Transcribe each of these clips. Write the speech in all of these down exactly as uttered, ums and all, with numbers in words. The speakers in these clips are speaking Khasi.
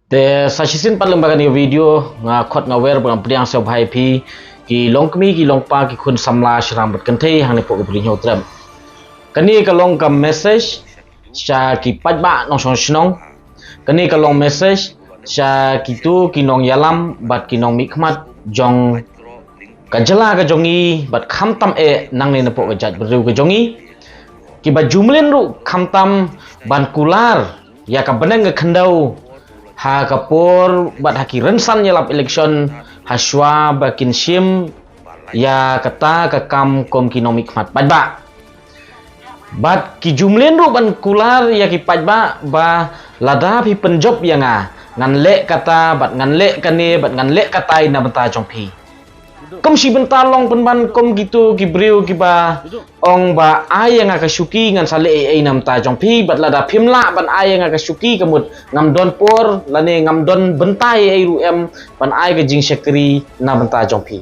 Te sa shisien pat lem bad kane ka video, nga khot nga wer ba ngan pdiang sngewbha ïa phi ki longkmie ki longkpa, ki khun samla, shynrang bad kynthei hangne hapoh ka Bri Hynñiewtrep. Kane ka long ka message sha ki paidbah nongshong shnong. Kane ka long message sha kito ki nongïalam bad ki nongmihkhmat jong ka jylla ka jong ngi bad khamtam eh nangne napoh ka jaitbynriew ka jong ngi. Kiba ju mlien ruh khamtam ban kular ïa ka bneng ka khyndew ha ka por bad ha ki rynsan ïalap election, hashwa ba kin shim ïa kata ka kam kum ki nongmihkhmat paidbah. Bad ki ju mlien ruh ban kular ïa ki paidbah ba lada phi pynjop ïa nga, ngan leh kata bad ngan leh kane bad ngan leh katai na bynta jong phi. Kum shi bynta long pynban kum kito ki briew kiba ong ba ai ïa nga ka shuki ngan sa leh ei ei na bynta jong phi, bad lada phim lah ban ai ïa nga ka shuki ka mut ngam don por lane ngam don bynta ei ei ruh em ban ai ka jingshakri na bynta jong phi.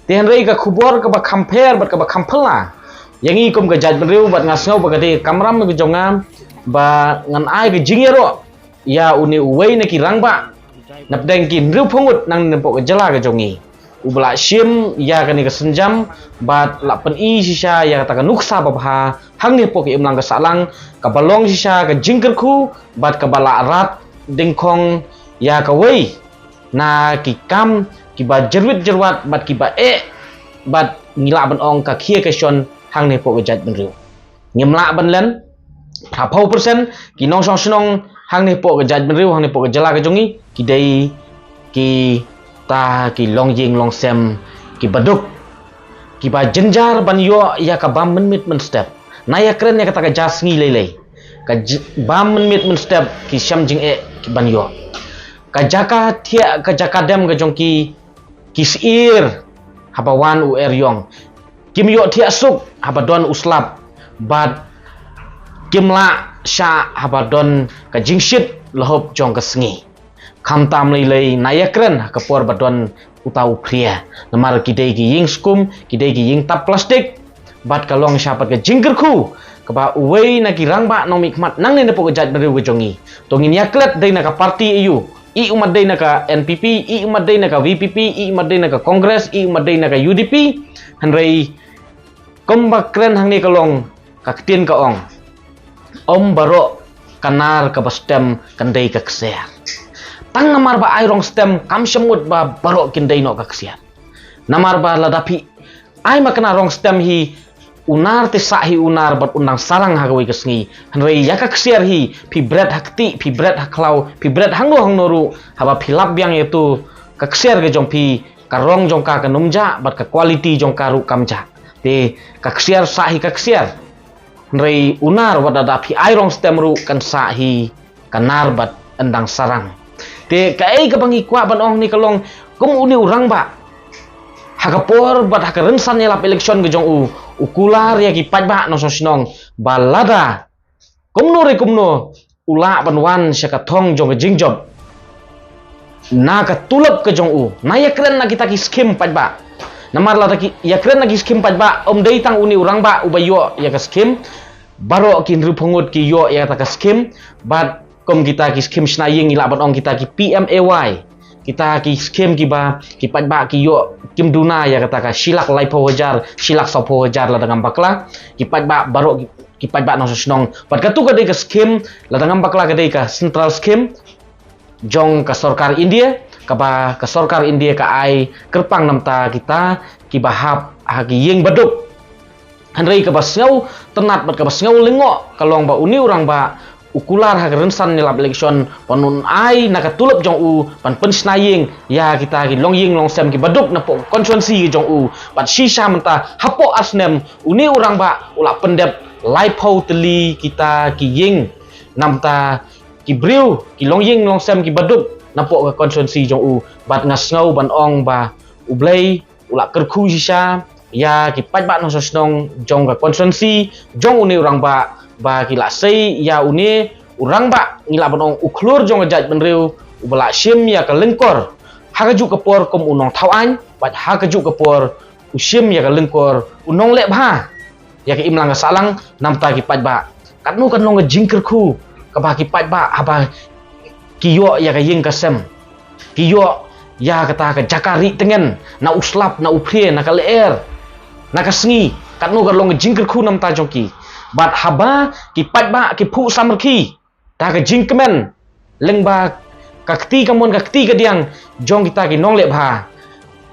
Te hynrei ka khubor kaba kham pher bad kaba kham phylla ïa ngi kum ka jaitbynriew, bad nga sngew ba ka dei ka kamram ka jong nga ba ngan ai ka jingïaroh ïa une uwei na ki rangbah napdeng ki hynriewphew ngut nangne napoh ka jylla ka jong ngi, uba la shim ïa kane ka sienjam bad la pyni shisha ïa kata ka nuksa babha hangne hapoh ka imlang ka sahlang, kaba long shisha ka jingkyrkhu bad kaba la rat dyngkhong ïa kawei na ki kam kiba jyrwit jyrwat bad kiba eh bad ngi lah ban ong ka khia ka shon hangne hapoh ka jaitbynriew. Ngim lah ban len, phraphew percent ki nongshong shnong hangne hapoh ka jaitbynriew, hangne hapoh ka jylla ka jong ngi, ki dei kita ki longïing longsem kiba duk, kiba jynjar ban ïoh ïa ka bam mynmiet mynstep. Na ïakren ïa kata ka ja sngi lei lei, ka j- bam mynmiet mynstep ki shem jingeh ki ban ïoh. Ka jaka thiah, ka jaka dem ka jong ki, ki syier haba wan u eriong. Kim ïoh thiah suk haba don u slap, bad kim lah shah haba don ka jingshit lehop jong ka sngi. Khamtam lei lei na ïakren ha ka por ba don uta u phria, namar ki dei ki ïing skum, ki dei ki ïing tap plastik, bad ka long shisha pat ka jingkyrkhu kaba uwei na ki rangbah nongmihkhmat nangne napoh ka jaitbynriew ka jong ngi, to ngin ïaklet dei na ka party aiu, i u mat dei na ka N P P, i u mat dei na ka V P P, i u mat dei na ka Congress, i u mat dei na ka U D P. Hynrei kumba kren hangne ka long, ka ktien ka ong, ym baroh ka nar kaba stem kan dei ka ksiar. Tang namar ba ai rong stem kam shym mut ba baroh kin dei noh ka ksiar. Namar ba lada phi ai ma ka nar rong stem hi, u nar te sah hi u nar bad un dang sarang ha kawei ka sngi. Hynrei ïa ka ksiar hi, phi bret ha kti, phi bret ha khlaw, phi bret hangno hangno ruh, haba phi lap biang ïa tu ka ksiar ka jong phi, ka rong jong ka kan ym jah bad ka quality jong ka ruh kam jah. Te ka ksiar sah hi ka ksiar. Hynrei u nar wat lada phi ai rong stem ruh kan sah hi ka nar bad yn dang sarang. Te kaei kaba ngi kwah ban ong hangne ka long, kum une u rangbah, ha ka por bad ha ka rynsan ïalap election ka jong u, u kular ïa ki paidbah nongshong shnong ba lada kumno re kumno u lah ban wan sha ka thong jong ka jingjop na ka tulop ka jong u, na ïakren na kita ki skim paidbah. Namar lada ki ïakren na ki skim paidbah, ym dei tang une u rangbah uba ïoh ïa ka skim, baroh ki hynriewphew ngut ki ïoh ïa kata ka skim. Bad kum kita ki skim shna ïing, ngi lah ban ong kita ki P M A Y, kita ki skim kiba ki paidbah ki ïoh, kim duna ïa kata ka shilak laiphew hajar, shilak sawphew hajar lada ngam bakla. Ki paidbah baroh ki, ki paidbah nongshong shnong. Bad katu ka dei ka skim, lada ngam bakla ka dei ka central skim jong ka sorkar India, kaba ka sorkar India ka ai kyrpang namar kita kiba hap ha ki ïing baduk. Hynrei kaba sngew tynnat bad kaba sngew lyngngoh ka long ba une u rangbah u kular ha ka rynsan ïalap election ban un ai na ka tulop jong u ban pynshna ïing ïa kita ki longïing longsem kiba duk napoh ka constituency jong u. Bad shisha mynta hapoh ar snem une u rangbah u la pyndep laiphew tylli kita ki ïing namar ki briew, ki longïing longsem kiba duk napoh ka constituency jong u. Bad nga sngew ban ong ba U Blei u la kyrkhu shisha ïa ki paidbah nongshong shnong jong ka constituency jong une u rangbah, ba ki la sei ïa une u rangbah, ngi lah ban ong u khlur jong ka jaitbynriew, uba la shim ïa ka lyngkor ha kajuh ka por kum u nongthaw aiñ, bad ha kajuh ka por u shim ïa ka lyngkor u nongleh bha ïa ka imlang ka sahlang namar ki paidbah. Katno kan long ka jingkyrkhu kaba ki paidbah haba ki ïoh ïa ka ïing ka sem, ki ïoh ïa kata ka jaka ri tyngen, na u slap, na u phrie, na ka lyer, na ka sngi, katno ka long ka jingkyrkhu namar jong ki. Bad haba ki paidbah ki phuh samrkhie da ka jingkmen lyngba ka kti kamon ka kti kadiang jong kita ki nongleh bha,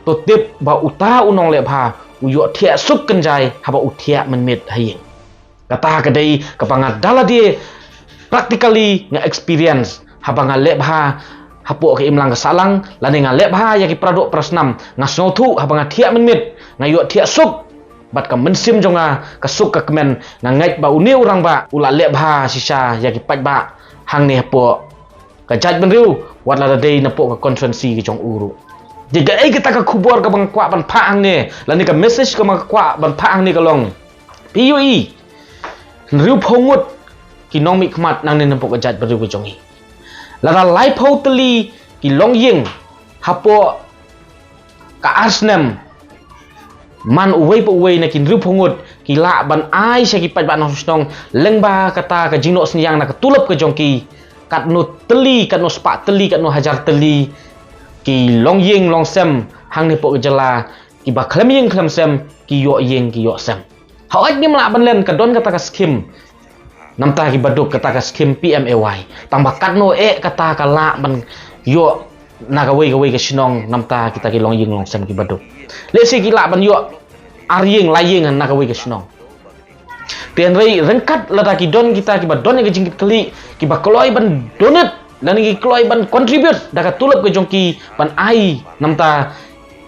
to tip ba uta u nongleh bha u ïoh thiah suk kynjai haba u thiah mynmiet ha ïing. Kata ka dei kaba nga da lade practically nga experience haba nga leh bha hapoh ka imlang ka sahlang, lane nga leh bha ïa ki paradoh parasnam, nga sngewthuh haba nga thiah mynmiet nga ïoh thiah suk, bad ka mynsiem jong nga ka suk ka kmen. Nga ngeit ba une u rangbah u la leh bha shisha ïa ki paidbah hangne hapoh ka jaitbynriew, wat lada dei napoh ka constituency ka jong u ruh. Te kaei kata ka khubor kaba nga kwah ban phah hangne, lane ka message kaba nga kwah ban phah hangne ka long, phi ïohi, hynriewphew ngut ki nongmihkhmat nangne napoh ka jaitbynriew ka jong i. Lada laiphew tylli ki longïing hapoh ka ar snem, man uwei pa uwei na ki hynriewphew ngut ki lah ban ai sha ki paidbah nongshong shnong lyngba kata ka jingnoh synñiang na ka tulop ka jong ki, katno tylli, katno spah tylli, katno hajar tylli ki longïing longsem hangne hapoh ka jylla, kiba khlem ïing khlem sem, ki ïoh ïing ki ïoh sem. Hooid, ngim lah ban len, ka don kata ka skim namar ki baduk, kata ka skim P M A Y. Tang ba katno eh kata ka lah ban ïoh na kawei kawei ka shnong namar kita ki longïing longsem ki baduk. Lehse ki lah ban ïoh ar ïing, lai ïing na kawei ka shnong. Te hynrei ryngkat lada ki don kita kiba don ïa ka jingkitkhlieh, kiba kloi ban donate, lane ki kloi ban contribute da ka tulop ka jong ki ban ai namar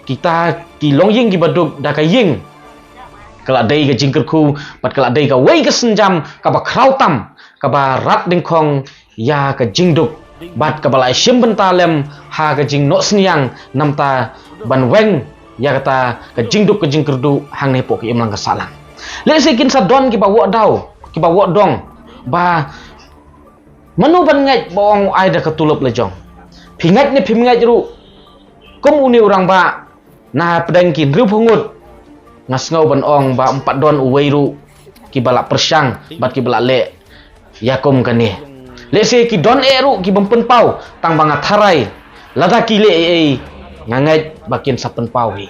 kita ki longïing ki baduk da ka ïing, ka la dei ka jingkyrkhu, bad ka la dei kawei ka sienjam kaba khraw tam, kaba rat dyngkhong ïa ka jingduk bad kaba la shim bynta lem ha ka jingnoh synñiang namar ban weng ïa kata ka jingduk ka jingkyrduh hangne hapoh ka imlang ka sahlang. Lehse kin sa don kiba wad daw, kiba wad dong, ba mano ban ngeit ba ong u ai da ka tulop la jong. Phi ngeit ne phim ngeit ruh, kum une u rangbah, na pdeng ki hynriewphew ngut, nga sngew ban ong ba ym pat don uwei ruh kiba la pyrshang bad kiba la leh ïa kum kane. Lehse ki don eh ruh ki bym pynpaw, tang ba nga tharai lada ki leh ei ei, nga ngeit ba kin sa pynpaw hi.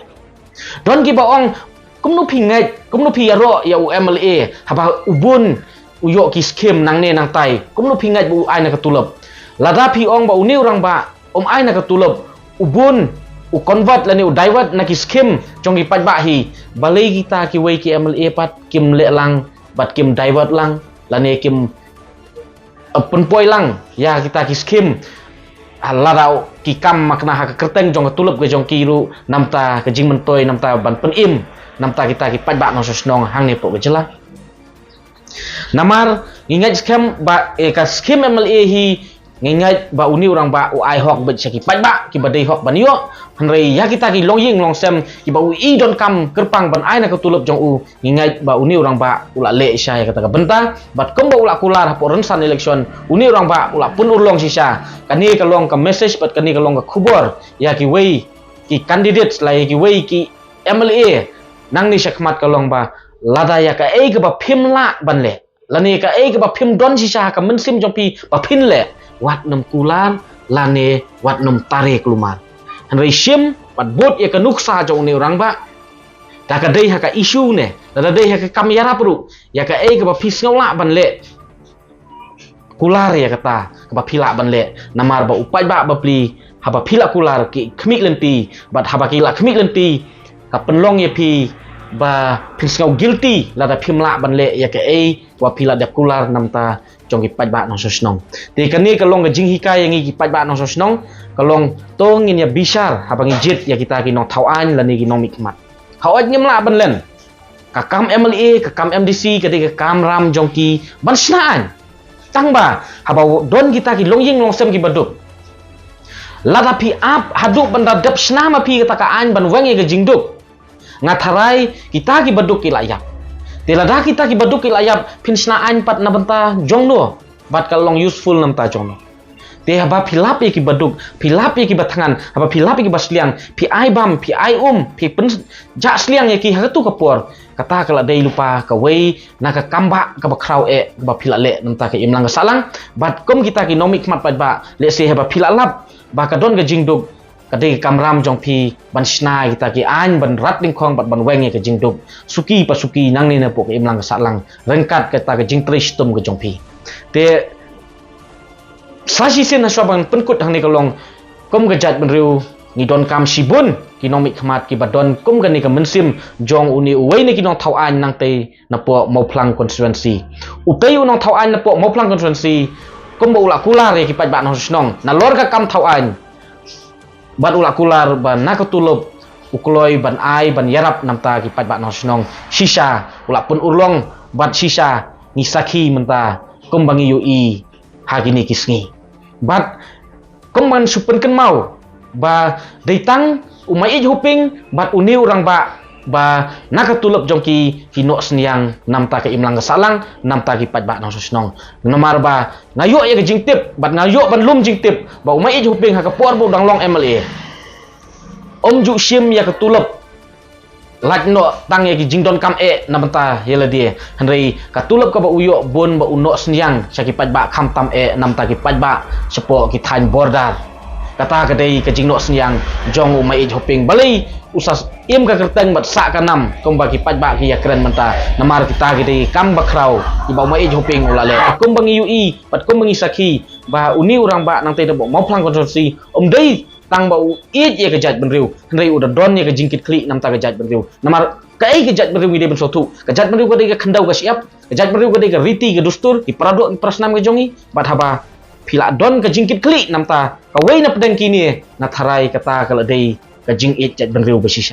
Don kiba ong, kumno phi ngeit, kumno phi ïaroh ïa u M L A haba u bun u ïoh ki skim nangne nangtai, kumno phi ngeit ba u ai na ka tulop? Lada phi ong ba une u rangbah um ai na ka tulop, u bun u convert lane u divert na ki skim jong ki paidbah hi, balei kita kiwei ki M L A pat kim leh lang bad kim divert lang lane kim, eh, pynpoi lang ïa kita ki skim, ah, lada ki kam makna ha ka kyrteng jong ka tulop ka jong ki ruh namar ka jingmyntoi, namar ban pynim namar kita ki paidbah nongshong shnong hangne hapoh ka jylla. Namar ngi ngeit skhem ba, eh, ka skim M L A hi, ngi ngeit ba une u rangbah u ai hok beit sha ki paidbah kiba dei hok ban ïoh. Hynrei ïa kita ki longïing longsem kiba u i donkam kyrpang ban ai na ka tulop jong u, ngi ngeit ba une u rangbah u la leh shisha ïa kata ka bynta. Bad kumba u la kular hapoh rynsan election, une u rangbah u la pynurlong shisha. Kane ka long ka message bad kane ka long ka khubor ïa kiwei ki candidates la ïa kiwei ki M L A nangne shakhmat, ka long ba lada ïa kaei kaba phim lah ban leh, lane kaei kaba phim don shisha ha ka mynsiem jong phi ba phin leh, wat nym kular lane wat nym tare kulmar. Hynrei shim bad bud ïa ka nuksa jong une u rangbah. Da ka dei ha ka issue ne, da ka dei ha ka kam ïarap ruh, ïa kaei kaba phi sngew lah ban leh, kular ïa kata kaba phi lah ban leh. Namar ba u paidbah bapli, haba phi la kular, ki khmih lynti, bad haba ki la khmih lynti, ka pynlong ïa phi ba phin sngew guilty lada phim lah ban leh ïa kaei ba phi la dep kular namar jong ki paidbah nongshong shnong. Te kane ka long ka jinghikai ïa ngi ki paidbah nongshong shnong, ka long to ngin ïa bishar haba ngi jied ïa kita ki nongthaw aiñ lane ki nongmihkhmat. Hooid, ngim lah ban len. Ka kam M L A, ka kam M D C ka dei ka kamram jong ki ban shna aiñ. Tang ba haba don kita ki longïing longsem kiba duk, lada phi ap haduh ban da dep shna ma phi kata ka aiñ ban weng ïa ka jingduk, nga tharai kita kiba duk ki la ïap. Te lada kita kiba duk ki la ïap, phin shna aiñ pat na bynta jong no, bad ka long useful na bynta jong no? Te haba phi lap ïa ki baduk, phi lap ïa ki bathngan, haba phi lap ïa ki basliang, phi ai bam, phi ai um, phi pynjah sliang ïa ki ha katu ka por, kata ka la dei lypa kawei na ka kambah kaba khraw eh kaba phi la leh na bynta ka imlang ka sahlang. Bad kum kita ki nongmihkhmat paidbah, lehse haba phi la lap ba ka don ka jingduk, ka dei ka kamram jong phi ban shna ïa kita ki aiñ, ban rat lyngkhong bad ban weng ïa ka jingduk suki pa suki nangne napoh ka imlang ka sahlang ryngkat kata ka jingtrei shitom ka jong phi. Te sa shisien hashwa ban pynkut hangne ka long, kum ka jaitbynriew ngi donkam shibun ki nongmihkhmat kiba don kum kane ka mynsiem jong une uwei na ki nongthaw aiñ nangtei napoh Mawphlang constituency. Utei u nongthaw aiñ napoh Mawphlang constituency, kumba u la kular ïa ki paidbah nongshong shnong nalor ka kam thaw aiñ, bad u la kular ba na ka tulop u kloi ban ai ban ïarap na bynta ki paidbah nongshong shnong. Shisha u la pynurlong bad shisha ngi sakhi mynta kumba ngi ïohi ha kine ki sngi. Bad kum ban shu pynkynmaw ba dei tang u Maieit Hoping bad une u rangbah ba na ka tulop jong ki, ki noh synñiang na bynta ka imlang ka sahlang, na bynta ki paidbah nongshong shnong. Namar ba nga ïoh ïa ka jingtip bad nga ïoh ban lum jingtip ba u Maieit Hoping ha ka por ba u dang long M L A, um ju shim ïa ka tulop lait noh tang ïa ki jingdonkam eh na bynta ïa lade, hynrei ka tulop kaba u ïoh bun ba u noh synñiang sha ki paidbah, khamtam eh na bynta ki paidbah shapoh ki thaiñ border. Kata ka dei ka jingnoh synñiang jong u Maieit Hoping. Balei u sa im ka kyrteng bad sah ka nam kumba ki paidbah ki ïakren mynta? Namar kita ki dei kam bakhraw kiba u Maieit Hoping u la leh. Kumba ngi ïohi bad kumba ngi sakhi ba une u rangbah nangtei napoh Mawphlang constituency um dei tang ba u ïeit ïa ka jaitbynriew, hynrei u da don ïa ka jingkitkhlieh na bynta ka jaitbynriew. Namar kaei ka jaitbynriew ngi dei ban sngewthuh? Ka jaitbynriew ka dei ka khyndew ka shyiap, ka jaitbynriew ka dei ka riti ka dustur, ki paradoh ki parasnam ka jong ngi. Bad haba phi la don ka jingkitkhlieh na bynta kawei na pdeng kine, nga tharai kata ka la dei ka jingïeit jaitbynriew ba shisha.